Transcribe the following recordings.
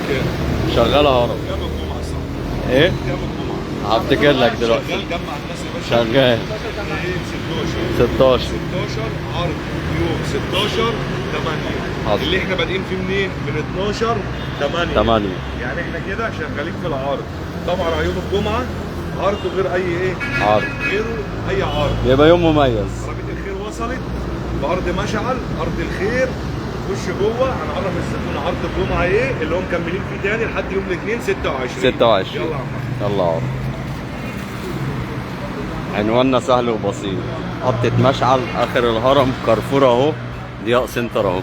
كام؟ شغالة هرم. كام الجمعة صح؟ ايه؟ كام الجمعة؟ هفتكر لك دلوقتي. شغال جمع الناس يا باشا. شغال ايه 16 16. 16 عرض يوم 16 8 حصل. اللي احنا بادئين فيه منين؟ من 12 8 8. يعني احنا كده شغالين في العرض. طبعا على يوم الجمعة عرض غير اي ايه؟ عرض غيره اي عرض. بيبقى يوم مميز. عربية الخير وصلت بأرض مشعل، أرض الخير. خش جوه هنعرف الزبون عرض الجمعة ايه اللي هم مكملين فيه تاني لحد يوم الاثنين 26. 26. يلا يا عم. يلا عرض. عنواننا سهل وبسيط، محطة مشعل آخر الهرم، كارفور أهو، ضياء سنتر أهو.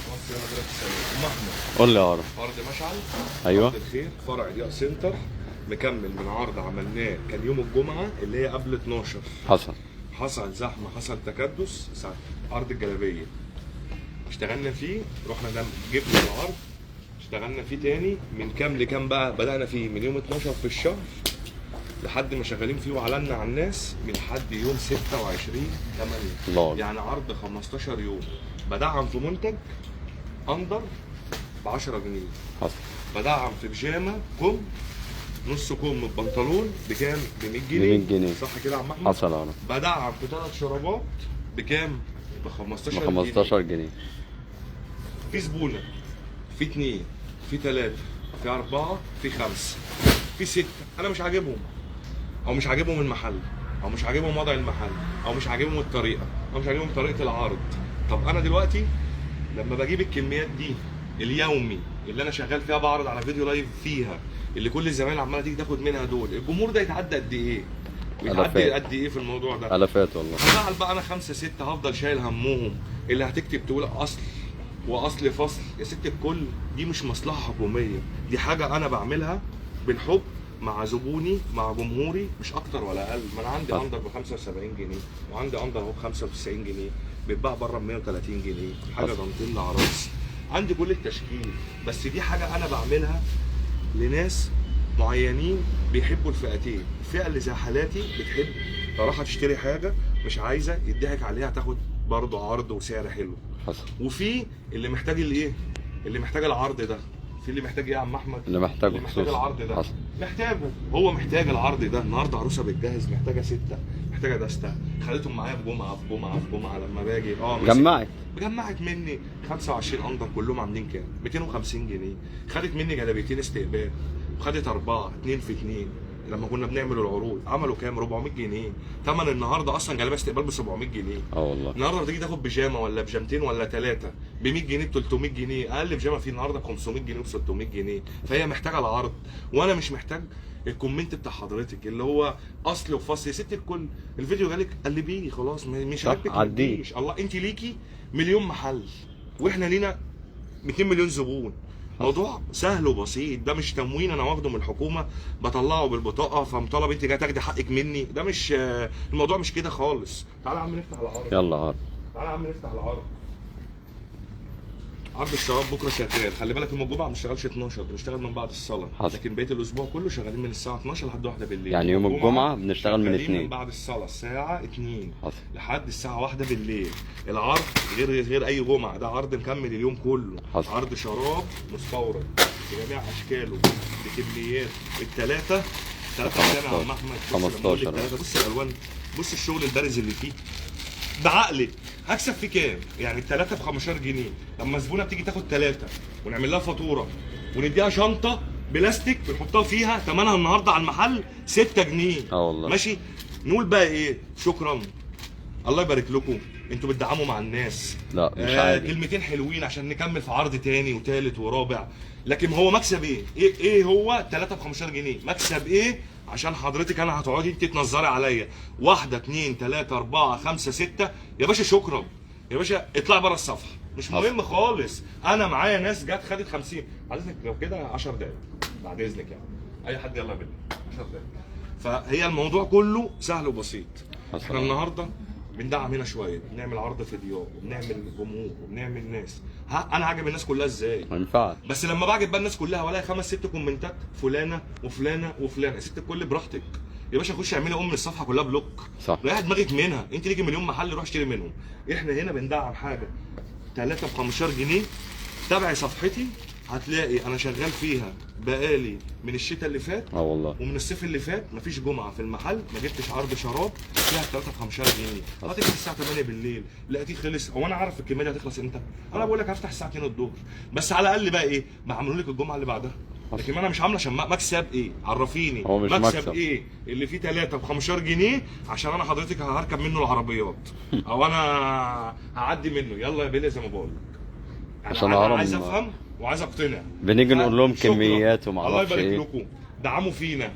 بص يا حضرتك السيد أم أحمد، قول لي يا هرم. أرض مشعل، أيوه. أرض الخير، فرع ضياء سنتر، مكمل من عرض عملناه كان يوم الجمعة اللي هي قبل 12. حصل. حصل زحمة، حصل تكدس ساعة عرض الجلابية. اشتغلنا فيه، رحنا جبنا العرض، اشتغلنا فيه تاني من كام لكام بقى؟ بدأنا فيه من يوم 12 في الشهر لحد ما شغالين فيه وعلنا على الناس من لحد يوم 26 8. الله. يعني عرض 15 يوم. بدعم في منتج under ب 10 جنيه. حصل. بدعم في بيجامه كم نص كم بنطلون بكام؟ ب 100 جنيه. ب 100 جنيه. صح كده يا عم احمد؟ حصل يا هرم. بدعم في ثلاث شرابات بكام؟ ب 15 ب 15 جنيه. في زبونه، في اثنين، في ثلاثة، في اربعة، في خمسة، في ستة، انا مش عاجبهم، او مش عاجبهم المحل، او مش عاجبهم وضع المحل، او مش عاجبهم الطريقة، او مش عاجبهم طريقه العرض. طب انا دلوقتي لما بجيب الكميات دي اليومي اللي انا شغال فيها، بعرض على فيديو live فيها، اللي كل الزمايل عماله تيجي تاخد منها، دول الجمهور ده يتعدى قد ايه؟ ويتعدي ألفات. قد ايه في الموضوع ده؟ ألفات والله. هزعل بقى انا خمسة ستة هفضل شايل همهم. اللي هتكتب تقول اصل واصل فصل يا ست الكل، دي مش مصلحة حكومية، دي حاجة انا بعملها بالحب مع زبوني مع جمهوري، مش اكتر ولا اقل. ما انا عندي صح. under ب 75 جنيه وعندي under اهو ب 95 جنيه، بيتباع بره ب 130 جنيه، حاجة حصل. دانتيل على راسي. عندي كل التشكيل، بس دي حاجة انا بعملها لناس معينين بيحبوا الفئتين. الفئة اللي زي حالاتي بتحب راح تشتري حاجة مش عايزه يضحك عليها، تاخد برضه عرض وسعر حلو. حصل. وفي اللي محتاج الايه، اللي محتاج العرض ده. في اللي محتاج ايه يا عم احمد؟ اللي محتاجه اللي محتاج خصوصا. العرض ده. حصل. محتاجه، هو محتاج العرض ده. النهارده عروسه بتجهز، محتاجه ستة، محتاجه دسته، خدتهم معايا في جمعه في جمعه في جمعه لما باجي جمعت. جمعت مني 25 under كلهم عاملين كام؟ 250 جنيه. خدت مني جلابيتين استقبال، وخدت اربعة 2 في 2 لما كنا بنعمل العروض، عملوا كام؟ 400 جنيه. ثمن النهارده اصلا جلابية استقبال ب 700 جنيه. اه والله. النهارده بتيجي تاخد بيجامه ولا بيجامتين ولا ثلاثة ب 100 جنيه، ب 300 جنيه، اقل بيجامه في النهارده ب 500 جنيه وب 600 جنيه. فهي محتاجه العرض، وانا مش محتاج ال comment بتاع حضرتك اللي هو اصل وفصل. يا ست الكل، الفيديو جالك قلبية خلاص، مش صح، عاجبك ما عديه. تجيش. الله، انت ليكي مليون محل واحنا لينا 200 مليون زبون. موضوع سهل وبسيط، ده مش تموين انا واخده من الحكومة بطلعه بالبطاقه فمطالب انت جاية تاخدي حقك مني. ده مش الموضوع، مش كده خالص. تعالى يا عم نفتح العرض. يلا عرض. تعالى يا عم نفتح العرض. عرض الشباب بكره شغال، خلي بالك يوم الجمعة ما بنشتغلش 12، بنشتغل من بعد الصلاة. حصل. لكن بقية الاسبوع كله شغالين من الساعة 12 لحد 1 بالليل. يعني يوم الجمعة بنشتغل من شغالين 2. من بعد الصلاة الساعة 2 حصل. لحد الساعة 1 بالليل. العرض غير اي جمعه، ده عرض مكمل اليوم كله. حصل. عرض شراب مستورد بجميع اشكاله بكميات. الثلاثة ثلاثة كام يا عم احمد؟ بص لما أقول لك 15. تلاتة، بص الالوان، بص الشغل البارز اللي فيه. بعقلك هكسب فيه كام؟ يعني الثلاثة ب 15 جنيه، لما زبونه بتيجي تاخد ثلاثة ونعمل لها فاتورة ونديها شنطه بلاستيك بنحطها فيها ثمنها النهارده على المحل 6 جنيه. اه والله. ماشي؟ نقول بقى ايه؟ شكرا، الله يبارك لكم، انتوا بتدعموا مع الناس. لا، مش عادي. كلمتين حلوين عشان نكمل في عرض تاني وتالت ورابع. لكن هو مكسب ايه؟ ايه هو 3 ب 15 جنيه؟ مكسب ايه؟ عشان حضرتك انا هتقعدي انت تنظري عليا 1 2 3 4 5 6. يا باشا شكرا يا باشا، اطلع بره الصفحة، مش مهم خالص. انا معايا ناس جت خدت 50. حضرتك لو كده 10 دقايق بعد اذنك، يعني اي حد يلا بينا 10 دقايق. فهي الموضوع كله سهل وبسيط. حصل. احنا النهارده بندعم هنا شوية، بنعمل عرض في ضياء، وبنعمل جمهور، وبنعمل ناس. انا هعجب الناس كلها ازاي؟ ما ينفعش. بس لما بعجب بقى الناس كلها والاقي 5 6 كومنتات فلانه وفلانه وفلانه، ست الكل براحتك يا باشا، خش اعملي ام الصفحة كلها block. صح. ريح دماغك منها، انت ليكي مليون محل روح اشتري منهم. احنا هنا بندعم حاجة 3 ب 15 جنيه. تابعي صفحتي هتلاقي انا شغال فيها بقالي من الشتاء اللي فات اه والله، ومن الصيف اللي فات، مفيش جمعه في المحل ما جبتش عرض شراب فيها 3 ب 15 جنيه. هتفتح الساعة 8 بالليل لقيتيه خلص. هو انا عارف الكمية دي هتخلص امتى؟ انا بقول لك هفتح الساعة 2 الظهر، بس على الاقل بقى ايه، ما عملوا لك الجمعة اللي بعدها. لكن انا مش عامله عشان مكسب ايه؟ عرفيني هو مش مكسب مكسب ايه اللي فيه 3 ب 15 جنيه عشان انا حضرتك هركب منه العربيات او انا هعدي منه. يلا يا بيلي زي ما بقول لك، عشان انا هرم. عايز افهم وعايز اقتنع. بنيجي نقول لهم شكراً. كميات وما الله اعرفش يبارك ايه. لكم، دعموا فينا،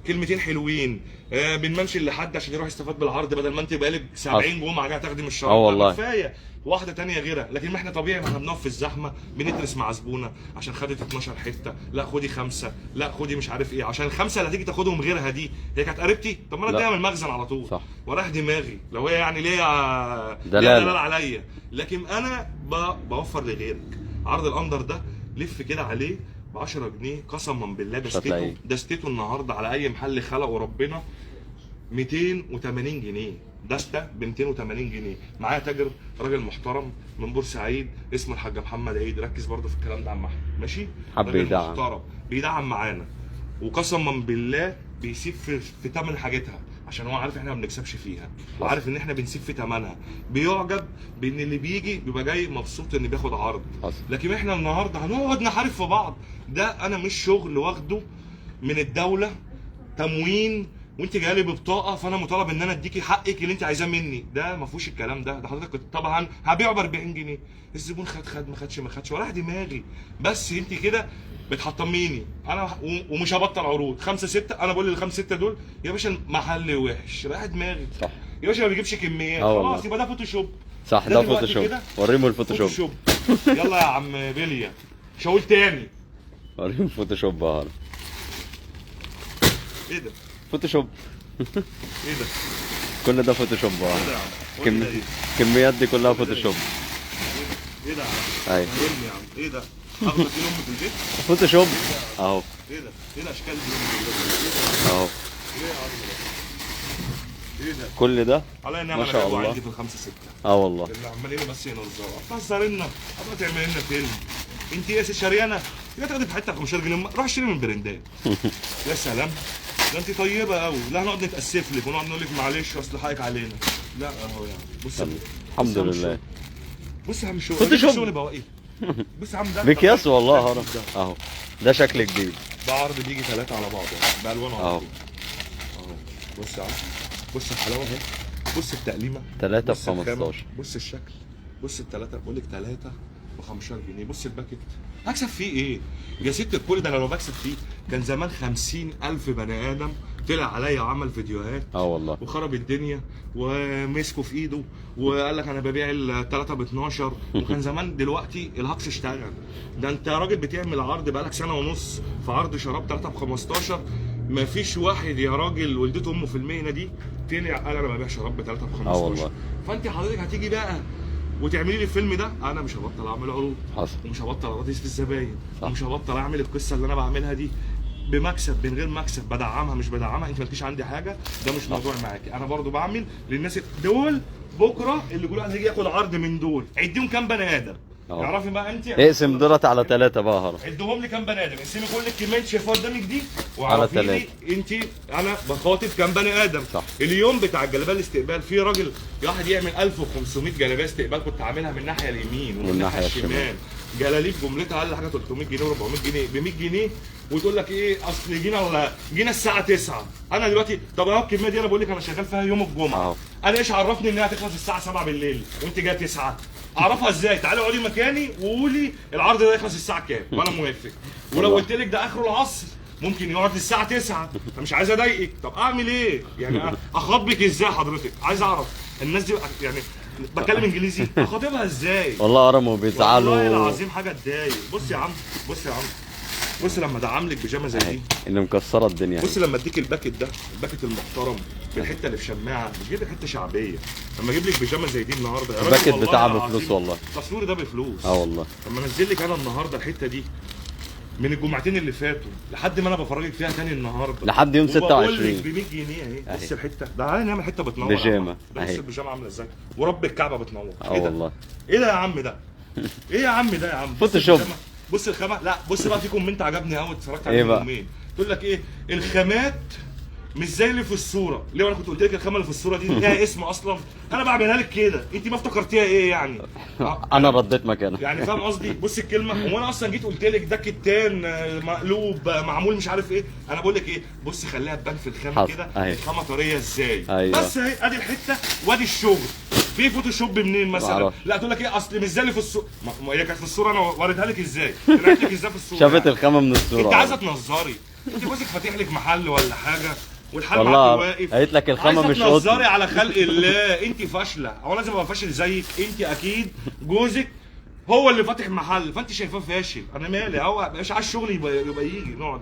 كلمتين حلوين، بنمنشن لحد عشان يروح يستفاد بالعرض، بدل ما انت بقالك 70 جمعه جاية تاخدي من الشراب. اه والله. كفاية واحدة تانية غيرها. لكن ما احنا طبيعي، ما احنا بنقف في الزحمة بنترس مع زبونه عشان خدت 12 حتة، لا خدي 5، لا خدي مش عارف ايه، عشان الخمسة اللي هتيجي تاخدهم غيرها دي هي كانت قريبتي. طب ما انا لا. اديها من المخزن على طول. صح. وراح دماغي لو هي يعني ليا دلالة. دلالة عليا. لكن انا بوفر لغيرك. عرض الاندر ده لف كده عليه ب 10 جنيه قسما بالله. مش هتلاقيه. دستته النهارده على اي محل خلقه ربنا 280 جنيه، دسته ب 280 جنيه. معايا تاجر راجل محترم من بورسعيد اسمه الحاج محمد عيد، ركز برضه في الكلام ده يا عم احمد، ماشي؟ حب راجل يدعم. محترم بيدعم معانا، وقسما بالله بيسيب في ثمن حاجتها عشان هو عارف احنا ما بنكسبش فيها، وعارف ان احنا بنسيب في ثمنها. بيعجب بان اللي بيجي بيبقى جاي مبسوط ان بياخد عرض. حصل. لكن احنا النهارده هنقعد نحارب في بعض. ده انا مش شغل واخده من الدولة تموين، وانت جاية لي ببطاقه فانا مطالب ان انا اديكي حقك اللي انت عايزاه مني. ده ما فيهوش الكلام ده. ده حضرتك كنت طبعا هبيعه ب 40 جنيه، الزبون خد خد، ما خدش ما خدش، ولا دماغي. بس انت كده بتحطميني انا، ومش هبطل عروض 5 6. انا بقول للخمسة 6 دول يا باشا المحل وحش، رايح دماغي. صح. يا باشا ما بيجيبش كميات، اه والله. خلاص يبقى ده فوتوشوب. صح، ده دلوقتي فوتوشوب. كده وريهم الفوتوشوب. فوتوشوب. يلا يا عم بليا، مش هقول تاني. وريهم فوتوشوب يا هرم. ايه ده؟ فوتوشوب. ايه ده؟ كل ده فوتوشوب يا ايه هرم. ده يا عم؟ قول لي ده ايه؟ الكميات دي كلها فوتوشوب. ايه ده يا عم؟ ايوه. فهمني يا عم، ايه ده؟ اخد اديله امي في البيت؟ فوتوشوب اهو. ايه ده؟ ايه الاشكال دي؟ ايه ده؟ اهو. ايه يا عم ده؟ ايه ده؟ كل ده على النعمة ما انا شاء جايبه الله. عندي في الخمسة ستة. اه والله. اللي عمالين بس ينظروا، تهزر لنا، هتبقى تعمل لنا فيلم. انت يا ست شريانه، يا تاخدي في حتة 15 جنيه، روح اشتري من برندات. يا سلام، ده انت طيبة قوي. لا هنقعد نتاسف لك ونقعد نقول لك معلش اصل حقك علينا. لا اهو يعني بص يلا. الحمد بص يا عم لله. الشغل. بص يا عم الشغل، فوتوشوب. الشغل بقى ايه؟ بص يا عم ده مقياس والله يا هرم. اهو ده شكل جديد. ده عرض بيجي 3 على بعض يعني بالوان اهو. اهو. بص يا عم، بص الحلاوة اهي، بص التقليمه 3 ب بص الخامة، 15. بص الشكل، بص الثلاثة، بقول لك 3 ب 15 جنيه. بص الباكت هكسب فيه ايه يا ست الكل؟ ده انا لو بكسب فيه كان زمان 50,000 بني ادم طلع عليا وعمل فيديوهات اه والله وخرب الدنيا ومسكه في ايده وقال لك انا ببيع الثلاثة ب 12. وكان زمان دلوقتي الهكس اشتغل. ده انت يا راجل بتعمل عرض بقالك سنة ونص في عرض شراب 3 ب 15. مفيش واحد يا راجل ولدته امه في المهنة دي طلع قال انا ببيع شراب ب 3 ب 15. اه والله. فانت حضرتك هتيجي بقى وتعملي لي الفيلم ده، انا مش هبطل اعمل عروض، حصل. ومش هبطل اراضي في الزباين، صح. ومش هبطل اعمل القصة اللي انا بعملها دي بمكسب من غير مكسب، بدعمها مش بدعمها، انت مالكيش عندي حاجة، ده مش موضوع معاكي. انا برضو بعمل للناس دول بكره اللي بيقولوا عايز يجي ياخد عرض من دول، عديهم كام بني ادم؟ اه. اعرفي بقى انت، اقسم دولت على 3 بقى يا هرم. عدهم لي كام بني ادم، اقسمي كل الكمية اللي شايفاها قدامك دي على وعرفي لي تلاتة. انت انا بخاطب كام بني ادم. صح. اليوم بتاع الجلابية الاستقبال في راجل واحد يعمل 1500 جلابية استقبال، كنت عاملها من الناحية اليمين ومن الناحية الشمال، جلاليب جملتها اقل حاجة 300 جنيه و400 جنيه ب 100 جنيه، وتقول لك ايه اصل جينا ولا جينا الساعة 9. انا دلوقتي طب اهو الكمية دي انا بقول لك انا شغال فيها يوم الجمعة، اهو. انا ايش عرفني انها هتخلص الساعة 7 بالليل وانت جاية 9؟ اعرفها ازاي؟ تعالي اقعدي مكاني وقولي العرض ده يخلص الساعة كام وانا موافق. ولو والله. قلت لك ده اخره العصر ممكن يقعد للساعة 9، فمش عايز اضايقك. طب اعمل ايه؟ يعني اخاطبك ازاي حضرتك؟ عايز اعرف الناس دي يعني بتكلم انجليزي اخاطبها ازاي؟ والله هرم وبيزعلوا. والله العظيم حاجة تضايق. بص يا عم، بص يا عم، بص لما ادعم لك بيجامه زي دي اللي مكسرة الدنيا. بص لما اديك ال packet ده، ال packet المحترم بالحتة اللي في شماعة، مش جايب لك حتة شعبية. لما اجيب لك بيجامه زي دي النهارده يا راجل، ال packet والله بتاعها العظيم بفلوس والله. التصوير ده بفلوس. والله. لما انزل لك انا النهارده الحتة دي من الجمعتين اللي فاتوا لحد ما انا بفرجك فيها تاني النهارده لحد يوم وبقول 26. لك ب 100 جنيه اهي. بص الحتة ده، تعالى نعمل حتة بتنور بيجامه بص البيجامه عامله ازاي، ورب الكعبة بتنور. اه والله. ايه ده يا عم ده؟ ايه يا عم ده يا عم؟ Photoshop. بص الخامة. لا بص بقى في comment عجبني قوي اتفرجت عليه من يومين، تقول لك ايه الخامات مش زي اللي في الصورة. ليه؟ انا كنت قلت لك الخامة اللي في الصورة دي ليها اسم اصلا، انا بعملها لك كده، انت ما افتكرتيها ايه يعني؟ انا رديت مكانها يعني، فاهم قصدي؟ بص الكلمة، هو انا اصلا جيت قلت لك ده كتان مقلوب معمول مش عارف ايه، انا بقول لك ايه، بص خليها تبان في الخامة كده، الخامة طرية ازاي. أيوة. بس اهي ادي الحتة وادي الشغل. في Photoshop منين مثلا؟ لا تقول لك ايه اصل مش زي اللي في الصورة، ما هي كانت في الصورة، انا وريتها لك ازاي؟ طلعت لك ازاي في الصورة؟ شافت الخامة من الصورة. انت عايزه تنظري، انت جوزك فاتح لك محل ولا حاجة والحال معاكي واقف، قالت لك الخامة مش قطن. تنظري على خلق الله، انت فاشلة. هو لازم ابقى فاشل زيك؟ انت اكيد جوزك هو اللي فاتح محل فانت شايفاه فاشل، انا مالي؟ هو مش عايز شغل يبقى يجي نقعد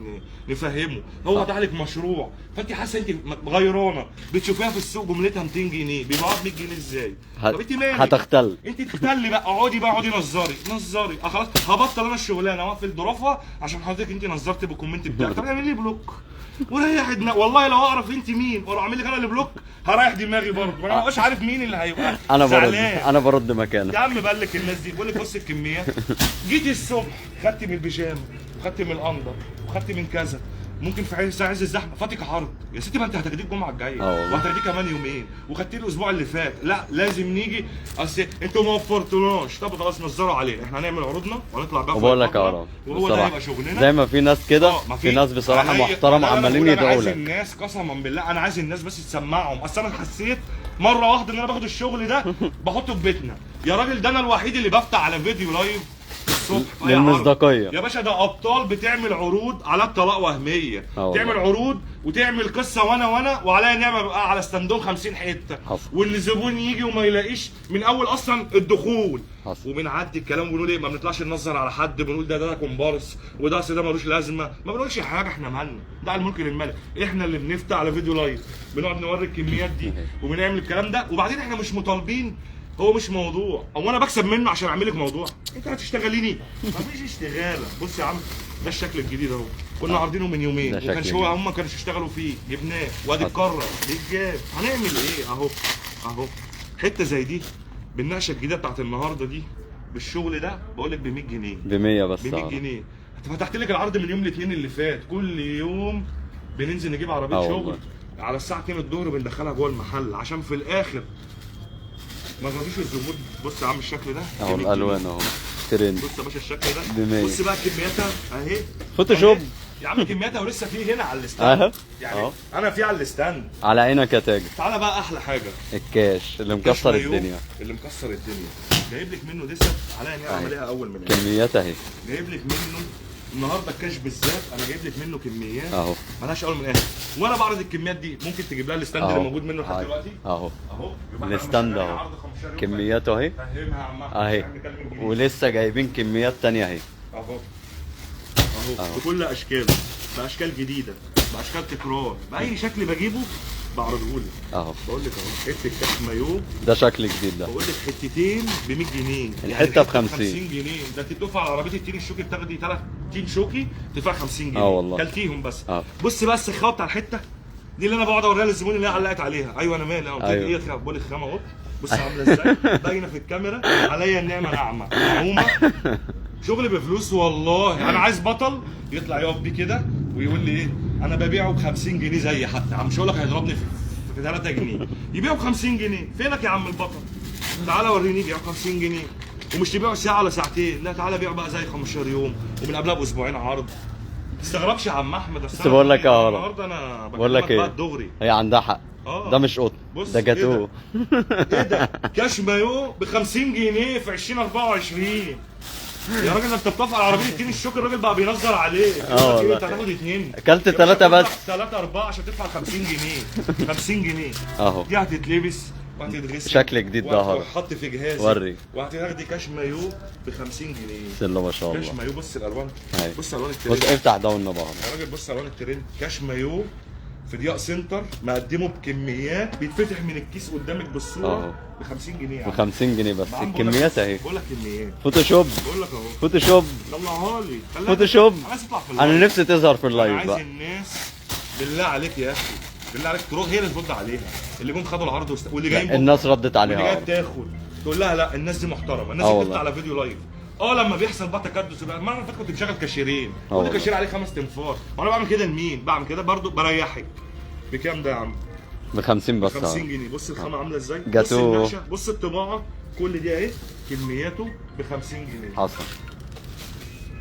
نفهمه. هو فتح لك مشروع فانت حاسه انت غيرانه، بتشوفيها في السوق جملتها 200 جنيه، بيبيعوها ب 100 جنيه ازاي؟ طب انت مالك؟ هتختل انت تختلي بقى، اقعدي بقى، اقعدي نظري نظري. خلاص هبطل انا الشغلانة واقفل ظروفها عشان حضرتك انت نظرتي بال comment بتاعك. طب اعملي لي block وريح دماغي، والله لو اعرف انت مين واروح اعمل لك انا ال block هريح دماغي برضه، انا ما بقاش عارف مين اللي هيبقى. انا برد مكانك يا عم. بلك الناس دي، بقول لك بص الكمية. جيت الصبح خدت من البيجامه وخدت من ال under وخدت من كذا، ممكن في عز الزحمة فاتك عرض يا ستي، ما انت هتاخديه الجمعة الجاية وهتاخديه كمان يومين وخدتيه الاسبوع اللي فات. لا لازم نيجي، اصل انتوا ما وفرتوناش. طب خلاص نظروا علينا، احنا هنعمل عروضنا وهنطلع بقى. وبقول لك يا وهو ده هيبقى شغلنا. زي ما في ناس كده، في ناس بصراحة محترمه عمالين يدعوا لك. انا عايز الناس قسما بالله، انا عايز الناس بس تسمعهم. اصل انا حسيت مرة واحدة ان انا باخد الشغل ده بحطه في بيتنا يا راجل. ده انا الوحيد اللي بفتح على فيديو live الصبح للمصداقيه يا باشا. ده ابطال بتعمل عروض على الطلاق وهمية، تعمل عروض وتعمل قصة وانا وعليا نعمه بقى على ستاندهم 50 حتة، واللي زبون يجي وما يلاقيش من اول اصلا الدخول. وبنعدي الكلام وبنقول ايه، ما بنطلعش ننظر على حد، بنقول ده كومبارس وده اصل ده ملوش لازمه، ما بنقولش حاجة. احنا مالنا، ده الملك للملك. احنا اللي بنفتح على فيديو live، بنقعد نوري الكميات دي وبنعمل الكلام ده. وبعدين احنا مش مطالبين، هو مش موضوع، او انا بكسب منه عشان اعمل لك موضوع، انت هتشتغليني؟ مفيش اشتغاله. بص يا عم ده الشكل الجديد اهو، كنا عارضينه من يومين وما كانش هو، هم ما كانوش يشتغلوا فيه، جبناه وادي اتكرر بيتجاب. هنعمل ايه؟ اهو اهو حتة زي دي بالنقشه الجديدة بتاعت النهارده دي بالشغل ده، بقول لك ب 100 جنيه، ب 100 بس، ب 100 جنيه. فتحت لك العرض من يوم الاثنين اللي فات، كل يوم بننزل نجيب عربية شغل على الساعة 2 الظهر بندخلها جوه المحل عشان في الاخر ما تغطيش الزبون. بص يا عم الشكل ده اهو، الالوان اهو ترند. بص يا باشا الشكل ده، بص بقى كمياتها اهي، Photoshop يا عم كمياتها، ولسه في هنا على ال stand يعني انا في على ال stand على عينك يا تاجر. تعالى بقى احلى حاجة، الكاش اللي مكسر الدنيا، اللي مكسر الدنيا جايب لك منه لسه عليا نعمه عليها اول من كميات اهي. جايب لك منه النهارده الكاش بالذات، انا جايب لك منه كميات اهو مالهاش اول من اخر. وانا بعرض الكميات دي ممكن تجيب لها ال stand اللي موجود منه لحد دلوقتي اهو اهو، ال stand اهو كمياته اهي اهي، ولسه جايبين كميات ثانية اهي اهو اهو بكل اشكاله، باشكال جديدة، باشكال تكرار، باي شكل بجيبه بعرضه لك اهو. بقول لك اهو حتة كاش مايو، ده شكل جديد ده. بقول لك حتتين ب 100 جنيه، الحتة ب 50 50 جنيه. ده انت بتقف على عربية التين الشوكي بتاخدي 3 تين شوكي تدفع 50 جنيه. والله كلتيهم بس. بص بس الخامة بتاع الحتة دي اللي انا بقعد اوريها للزبون اللي هي علقت عليها. ايوه انا مالي، قلت لك ايه الخامة؟ بقول لك الخامة اهو، بص عامله ازاي باينة في الكاميرا، عليا النعمة ناعمة نعومة، شغل بفلوس والله. انا عايز بطل يطلع يقف بيه كده ويقول لي ايه، انا ببيعه ب 50 جنيه زي حتى، مش هقول لك هيضربني في 3 جنيه، يبيعه ب 50 جنيه. فينك يا عم البطل؟ تعالى وريني بيعه ب 50 جنيه، ومش تبيعه ساعة ولا ساعتين، لا تعالى بيعه بقى زي 15 يوم ومن قبلها باسبوعين عرض. ما تستغربش يا عم احمد، بس بقول لك يا النهارده انا بقول لك ايه دغري، هي عندها حق. ده مش قطن، ده جاتوه. ايه ده؟ كاش مايو ب 50 جنيه في 2024 يا راجل. انت بتقف على عربية التين الشوكي، الراجل بقى بينظر عليك. والله انت هتاخد اتنين، اكلت 3 بس، 3 4 عشان تدفع 50 جنيه. 50 جنيه اهو. دي هتتلبس وهتتغسل شكل جديد ده هرم. وهتتحط في جهازك وري. وهتاخدي كاش مايو ب 50 جنيه. بسم الله ما شاء كاش الله. مايو، بص الالوان، أيوة. بص الوان الترند. بص افتح ده والنبي هرم. يا راجل بص الوان الترند. كاش مايو في ضياء سنتر مقدمه بكميات، بيتفتح من الكيس قدامك بالصورة ب 50 جنيه. ب 50 جنيه بس، الكميات اهي. بقول لك كميات. فوتوشوب. بقول لك اهو فوتوشوب. طلعها لي. فوتوشوب. عايز اطلع في ال live. انا نفسي تظهر في ال live عايز بقى. الناس بالله عليك يا اخي، بالله عليك تروح هي اللي ترد عليها، اللي جم خدوا العرض واللي جايين الناس ردت عليها، واللي جاية بتاخد تقول لها لا الناس دي محترمه، الناس دي بتطلع على فيديو live. لما بيحصل بقى تكدس بقى، المرة اللي فاتت كنت مشغل كاشيرين، كل كاشير عليه 5 تنفار، وانا بعمل كده لمين؟ بعمل كده برضه بريحك. بكام ده يا عم؟ ب 50 بس. 50 جنيه. بص الخامة عامله ازاي، جاتو. بص النقشه، بص الطباعة، كل دي اهي كمياته ب 50 جنيه. حصل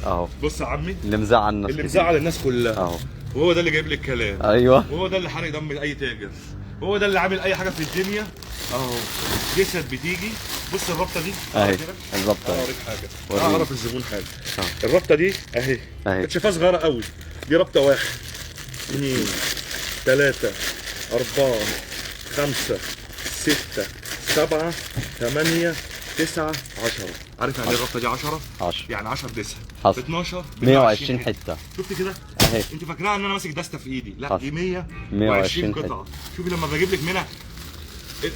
اهو. بص يا عمي اللي مزعل الناس، اللي مزعل الناس كلها اهو، وهو ده اللي جايب لي الكلام. ايوه، وهو ده اللي حرق دم اي تاجر، وهو ده اللي عامل اي حاجة في الدنيا اهو. جسد بتيجي، بص الرابطة دي اهي، الرابطة اهي. اوريك حاجة، اعرف الزبون حاجة. الرابطة دي اهي، كانت شايفاها صغيرة قوي، دي رابطه 1 2 3 4 5 6 7 8 9 10. عارف يعني ايه الرابطة دي 10؟ 10 يعني 10 دسه حصل 12 120 حتة. شفت كده؟ اهي. انت فاكراها ان انا ماسك دسته في ايدي؟ لا دي 120 قطعه. شوفي لما بجيب لك منها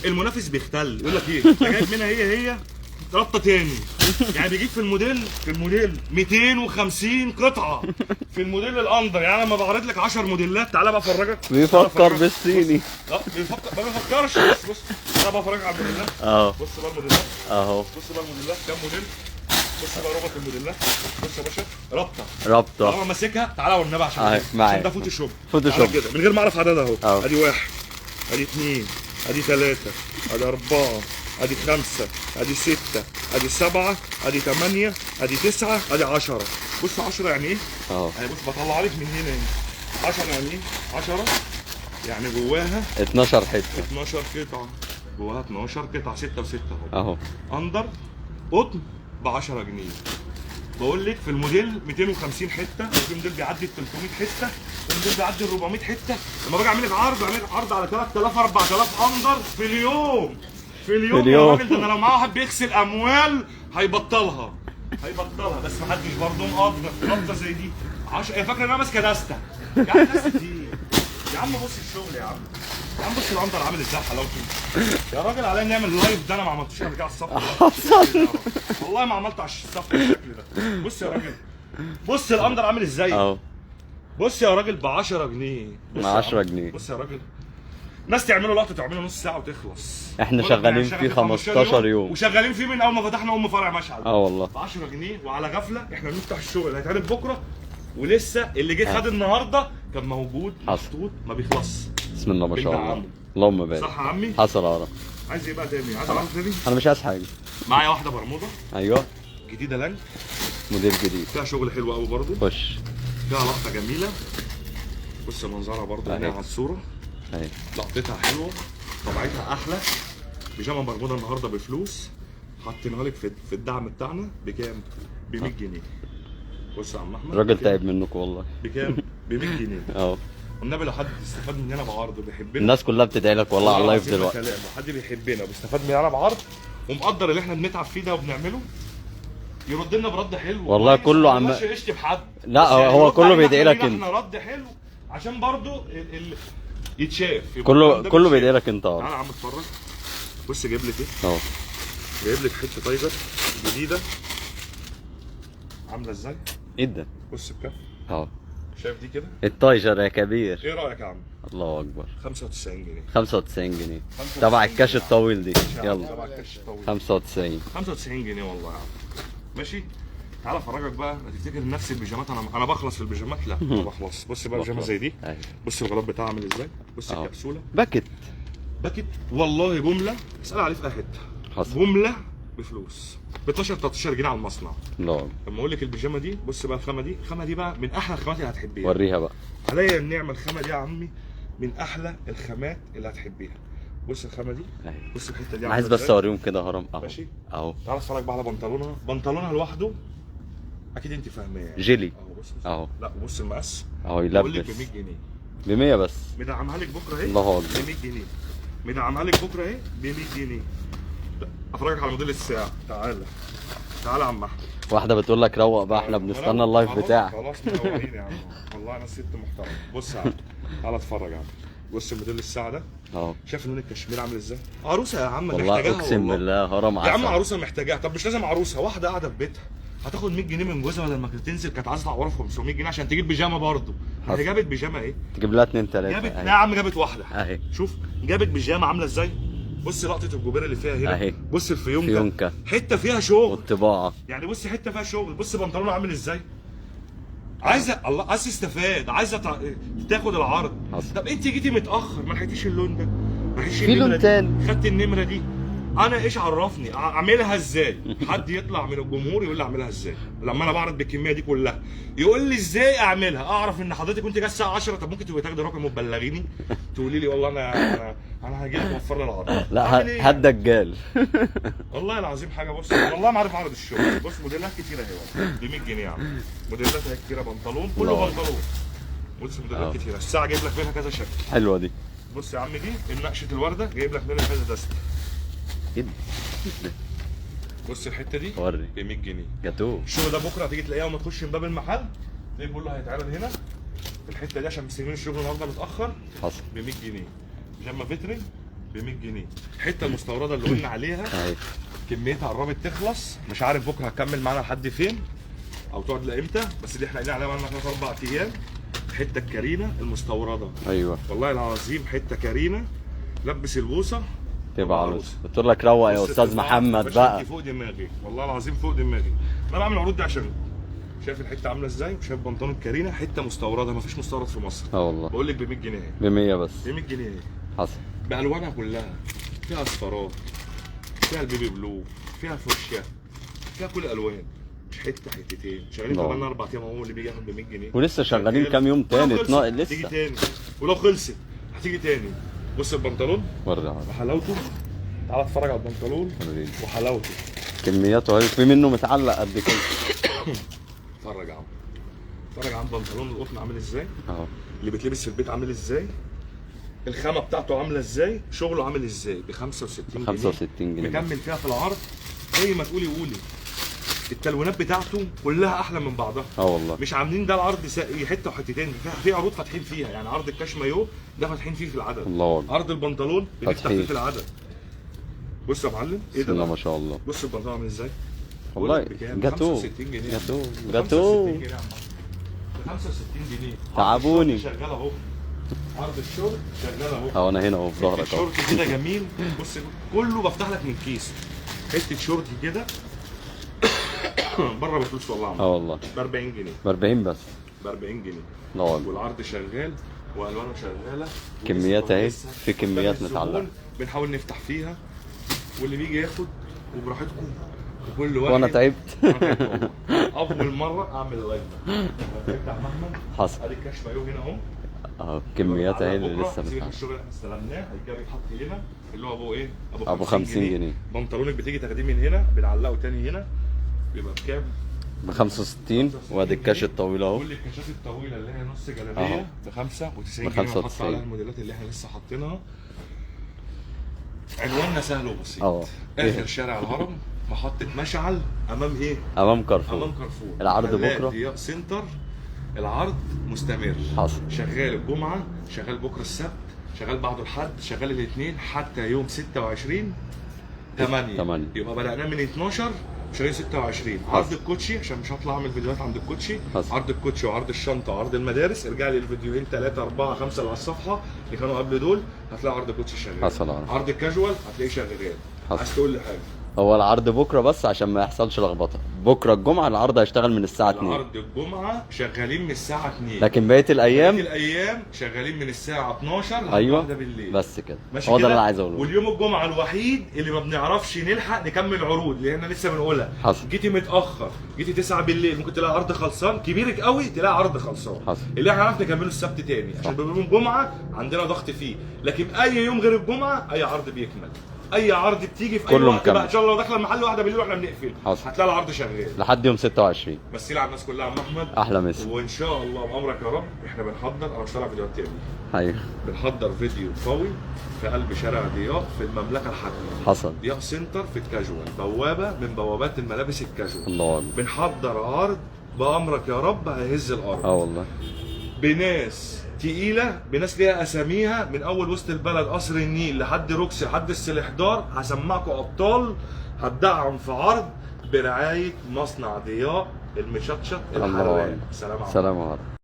المنافس بيختل، يقول لك ايه؟ ده جايب منها هي رابطه تاني. يعني بيجيب في الموديل 250 قطعه في الموديل الاندر. يعني لما بعرض لك 10 موديلات، تعالى بقى افرجك. بيفكر بالصيني. لا بيفكر، ما بيفكرش. بص بص تعالى بقى افرجك على الموديلات. بص بقى الموديلات اهو. بص بقى الموديلات كام موديل. بص بقى ربط الموديلات. بص يا باشا رابطه رابطه. طالما ماسكها تعالى والنبي عشان ده فوتوشوب. فوتوشوب كده من غير ما اعرف عددها اهو. ادي 1 ادي 2 ادي 3 ادي 4 ادي 5 ادي 6 ادي 7 ادي 8 ادي 9 ادي 10. بص 10 يعني ايه؟ يعني بص بطلع لك من هنا هنا 10 يعني ايه؟ 10 يعني جواها 12 حتة، 12 قطعه، جواها 12 قطعه، 6 و6 اهو. اندر قطن ب 10 جنيه. بقول لك في الموديل 250 حتة، وفي موديل بيعدي ال 300 حتة، وفي موديل بيعدي ال 400 حتة. لما باجي اعمل لك عرض، بعمل لك عرض على 3000 4000 اندر في اليوم. في اليوم يا راجل، ده انا لو معاه واحد بيغسل اموال هيبطلها، هيبطلها. بس محدش برضه مقدر رابطه زي دي. 10 هي فاكره ان انا ماسكه دسته. يا عم دسته ايه؟ يا عم بص الشغل يا عم، يا عم بص الاندر عامل ازاي حلاوته. يا راجل عليا نعمل live ده، انا ما عملتوش قبل كده على الصفحة. والله ما عملت على الصفحة بالشكل ده. بص يا راجل، بص الاندر عامل ازاي. بص يا راجل ب 10 جنيه. ب 10 جنيه. بص يا راجل، ناس تعملوا لقطة، تعملوا نص ساعة وتخلص. احنا شغالين فيه 15 يوم، وشغالين فيه من اول ما فتحنا ام فرع مشعل. والله ب 10 جنيه وعلى غفلة. احنا بنفتح الشغل هيتعرض بكره، ولسه اللي جه خد النهارده كان موجود محطوط ما بيخلصش. بسم الله ما شاء الله، اللهم بارك. صح يا عمي؟ حصل يا رب. عايز ايه بقى تاني؟ عايز اعرف تاني؟ انا مش عايز حاجة. معايا واحدة برمودا. ايوه جديدة لانج، موديل جديد، فيها شغل حلو قوي برضه. خش فيها لقطة جميلة. بص منظرها برضه هنا على الصورة اهي، لقطتها حلوة، طبيعتها احلى. بيجامه برمودا النهارده بفلوس، حاطينها لك في الدعم بتاعنا بكام؟ ب 100 جنيه. بص يا عم احمد، الراجل تعب منكم والله. بكام؟ ب 100 جنيه. والنبي لو حد استفاد مننا بعرض وبيحبنا، الناس كلها بتدعي لك والله على ال live دلوقتي. لو حد بيحبنا وبيستفاد مننا بعرض ومقدر اللي احنا بنتعب فيه ده وبنعمله، يرد لنا برد حلو والله. كله عم يشتم حد، لا هو كله بيدعي لك انت. احنا رد حلو عشان برضو يتشاف. كله بيدعي لك انت. تعالى يا عم اتفرج. بص جايب لك ايه؟ اهو جايب لك حتة تايجر جديدة عامله ازاي؟ ايه ده؟ بص الكف اهو، شايف دي كده؟ التايجر يا كبير. ايه رايك يا عم؟ الله اكبر. 95 جنيه. 95 جنيه تبع الكاش الطويل دي. يلا تبع الكاش الطويل 95 جنيه والله يا عم. ماشي، تعالى افرجك بقى. ما تفتكر نفس البيجامات، انا بخلص في البيجامات. لا ما بخلص. بص بقى البيجامه زي دي. بص الغلاف بتاعها عامل ازاي. بص الكبسولة باكت باكت والله جملة، اسال عليه في اي حتة. حصل. جملة بفلوس ب 12 13 جنيه على المصنع. لا لما اقول لك البيجامه دي، بص بقى الخامة دي، الخامة دي بقى من احلى الخامات اللي هتحبيها. وريها بقى. عليا النعمة الخامة دي يا عمي من احلى الخامات اللي هتحبيها. بص الخامة دي، بص الحتة دي. عايز بس اوريهم كده هرم اهو. ماشي اهو. تعالى اتفرج بقى على بنطلونها. بنطلونها لوحده اكيد انت فاهماه يعني. جيلي اهو. بص اهو. لا بص المقاس اهو، بقول لك يلبس ب 100 جنيه. ب 100 بس. مدعمها لك بكره اهي. الله اكبر. ب 100 جنيه. مدعمها لك بكره اهي ب 100 جنيه. افرجك على موديل الساعة. تعالى تعالى يا عم احمد. واحدة بتقول لك روق بقى، احنا بنستنى ال live بتاعك. خلاص منورين يا عم والله، انا ست محترمه. بص يا عم تعالى اتفرج يا عم. بص موديل الساعة ده اهو، شايف لون الكشمير عامل ازاي؟ عروسه يا عم والله محتاجاها، اقسم بالله هرم عسل يا عم. عروسه محتاجاها. طب مش لازم عروسه، واحدة قاعدة في بيتها هتاخد 100 جنيه من جوزها، بدل ما كانت تنزل كانت عايزه تعوره في 500 جنيه عشان تجيب بيجامه برضه. هي جابت بيجامه ايه؟ تجيب لها 2 3 جابت، لا يا عم جابت واحدة اهي. شوف جابت بيجامه عامله ازاي. بص لقطة الجوبير اللي فيها هنا اهي. بص الفيونكه، حتة فيها شغل والطباعه يعني. بص حتة فيها شغل. بص بنطلون عامل ازاي. عايزه الله، عايزه تستفاد، عايزه تاخد العرض. حصل. طب انت جيتي متاخر، ما لحقتيش اللون ده، ما لحقتيش في لون تاني، خدت النمرة دي. انا ايش عرفني اعملها ازاي؟ حد يطلع من الجمهور يقول لي اعملها ازاي؟ لما انا بعرض بالكمية دي كلها يقول لي ازاي اعملها؟ اعرف ان حضرتك كنت جاية الساعة 10. طب ممكن تبقي تاخدي رقم وتبلغيني تقولي لي والله انا هاجي لك اوفر لي العرض. لا هات دجال والله العظيم حاجة. بص والله ما عارف اعرض الشغل. بص موديلات كتيرة اهي ب 100 جنيه يا عم. موديلات اهي كتيرة، بنطلون كله بنطلون. بص موديلات كتيرة، الساعة جايب لك منها كذا شكل. حلوة دي. بص يا عم دي النقشه الورده جايب لك منها كذا دست. ايه ده؟ بص الحتة دي وري ب 100 جنيه جاتوه. الشغل ده بكره هتيجي تلاقيها وما تخش من باب المحل تلاقيه بيقول له هيتعرض هنا في الحتة دي عشان مستلمين الشغل النهارده متاخر. حصل. ب 100 جنيه. بيجامه فيترين ب 100 جنيه. الحتة المستورده اللي قلنا عليها كميتها قربت تخلص، مش عارف بكره هتكمل معانا لحد فين او تقعد لامتى، بس دي احنا قايلين عليها بقالنا 3 4 ايام. الحتة الكارينا المستورده. ايوه والله العظيم حتة كارينا، لبس البوصه تبقى عروسه. بتقول لك روق يا استاذ محمد بقى. فوق دماغي والله العظيم، فوق دماغي. انا بعمل العروض دي عشان شايف الحتة عامله ازاي، وشايف بنطلون الكارينا حتة مستورده، ما فيش مستورد في مصر. اه والله بقول لك ب 100 جنيه. ب 100 بس. ب 100 جنيه حصل. بالوانها كلها، فيها اصفرات، فيها ال baby blue، فيها فوشيا، فيها كل الالوان. مش حتة حتتين. شغالين بقالنا 4 ايام اهو، اللي بيجي ياخد ب 100 جنيه ولسه شغالين كام يوم تاني. لسه تيجي تاني، ولو خلصت هتيجي تاني. بص البنطلون وحلاوته. تعالى اتفرج على البنطلون وحلاوته، كمياته اهي، في منه متعلق قد كده. اتفرج يا عم، اتفرج يا عم بنطلون القطن عامل ازاي اهو، اللي بيتلبس في البيت عامل ازاي، الخامة بتاعته عامله ازاي، شغله عامل ازاي. ب 65 جنيه. 65 جنيه مكمل فيها في العرض زي ما تقولي قولي. التلوينات بتاعته كلها احلى من بعضها. اه والله مش عاملين ده العرض حتة وحتتين، في عروض فاتحين فيها يعني. عرض الكاش مايو ده فاتحين فيه في العدد. الله اكبر. عرض البنطلون بنفتح فيه في العدد. بص يا معلم ايه ده؟ بسم الله ما شاء الله. بص البنطلون عامل ازاي؟ والله جاتوه 65 جنيه. جاتوه جاتوه 65 جنيه. تعبوني. شغال اهو، عرض الشورت شغال اهو. اهو انا هنا اهو في ظهرك اهو. شورت كده جميل. بص كله بفتح لك من كيس. حتة شورت كده بره بفلوس والله. اه والله ب 40 جنيه. ب 40 بس. ب 40 جنيه. لا والله. والعرض شغال والوانه شغالة، كميات اهي، في كميات متعلقه بنحاول نفتح فيها، واللي بيجي ياخد وبراحتكم وكل واحد. وانا تعبت. اول مرة اعمل live ده. تعبت يا عم احمد. حصل. ادي الكاش مايو هنا اهو. اهو كميات اهي اللي لسه متعلقه. الشغل اللي احنا استلمناه هيتجاب يتحط هنا، اللي هو ابو ايه؟ ابو 50 جنيه. بنطلونك بتيجي تاخديه من هنا، بنعلقه تاني هنا، بيبقى بكام؟ ب 65. وادي الكاش الطويل اهو. كل الكاشات الطويلة اللي هي نص جلابية ب 95 جنيه. ب 95 عليها الموديلات اللي احنا لسه حاطينها. عنواننا سهل وبسيط. اخر شارع الهرم، محطة مشعل، امام ايه؟ امام كارفور. امام كارفور. العرض بكره ضياء سنتر. العرض مستمر. حصل. شغال الجمعة، شغال بكره السبت، شغال بعده الحد، شغال الاثنين حتى يوم 26/8. يبقى بدأناه من 12 شغالين 26. عرض الكوتشي عشان مش هطلع اعمل فيديوهات عند الكوتشي. عرض الكوتشي وعرض الشنطة وعرض المدارس، ارجع لي الفيديوهين 3 4 5 اللي على الصفحة اللي كانوا قبل دول، هتلاقي عرض الكوتشي شغال. حصل. عرض الكاجوال هتلاقيه شغال. عايز تقول لي حاجة؟ هو العرض بكره بس عشان ما يحصلش لخبطة. بكره الجمعة العرض هيشتغل من الساعة 2. العرض الجمعة شغالين من الساعة 2، لكن بقية الايام، بقية الايام شغالين من الساعة 12 لحد ايوه 1 بالليل بس كده. هو ده اللي انا عايز اقوله. واليوم الجمعة الوحيد اللي ما بنعرفش نلحق نكمل عروض، لان لسه بنقولها. حصل. جيتي متاخر، جيتي 9 بالليل، ممكن تلاقي عرض خلصان كبيرك قوي، تلاقي عرض خلصان. حصل. اللي احنا هنعرف نكمله السبت تاني عشان بيبقى يوم الجمعة عندنا ضغط فيه، لكن اي يوم غير الجمعة اي عرض بيكمل. اي عرض بتيجي في اي كله وقت مكمل. بقى ان شاء الله لو داخله المحل واحدة بالليل واحنا بنقفل حصل. هتلاقي العرض شغال لحد يوم 26. بس يلعب الناس كلها يا عم احمد. احلى مسا. وان شاء الله بامرك يا رب احنا بنحضر، انا مش طالع فيديوهات تاني، ايوه بنحضر فيديو قوي في قلب شارع ضياء في المملكة الحديثة. حصل. ضياء سنتر في الكاجوال، بوابه من بوابات الملابس الكاجوال. الله اكبر. بنحضر عرض بامرك يا رب هيهز الارض. اه والله. بناس تقيلة، بناس ليها اساميها من اول وسط البلد قصر النيل لحد روكسي لحد السلحدار. هسمعكم ابطال هتدعم في عرض برعاية مصنع ضياء المشطشط الله الحراق. أكبر. سلام عليكم. سلام عليكم.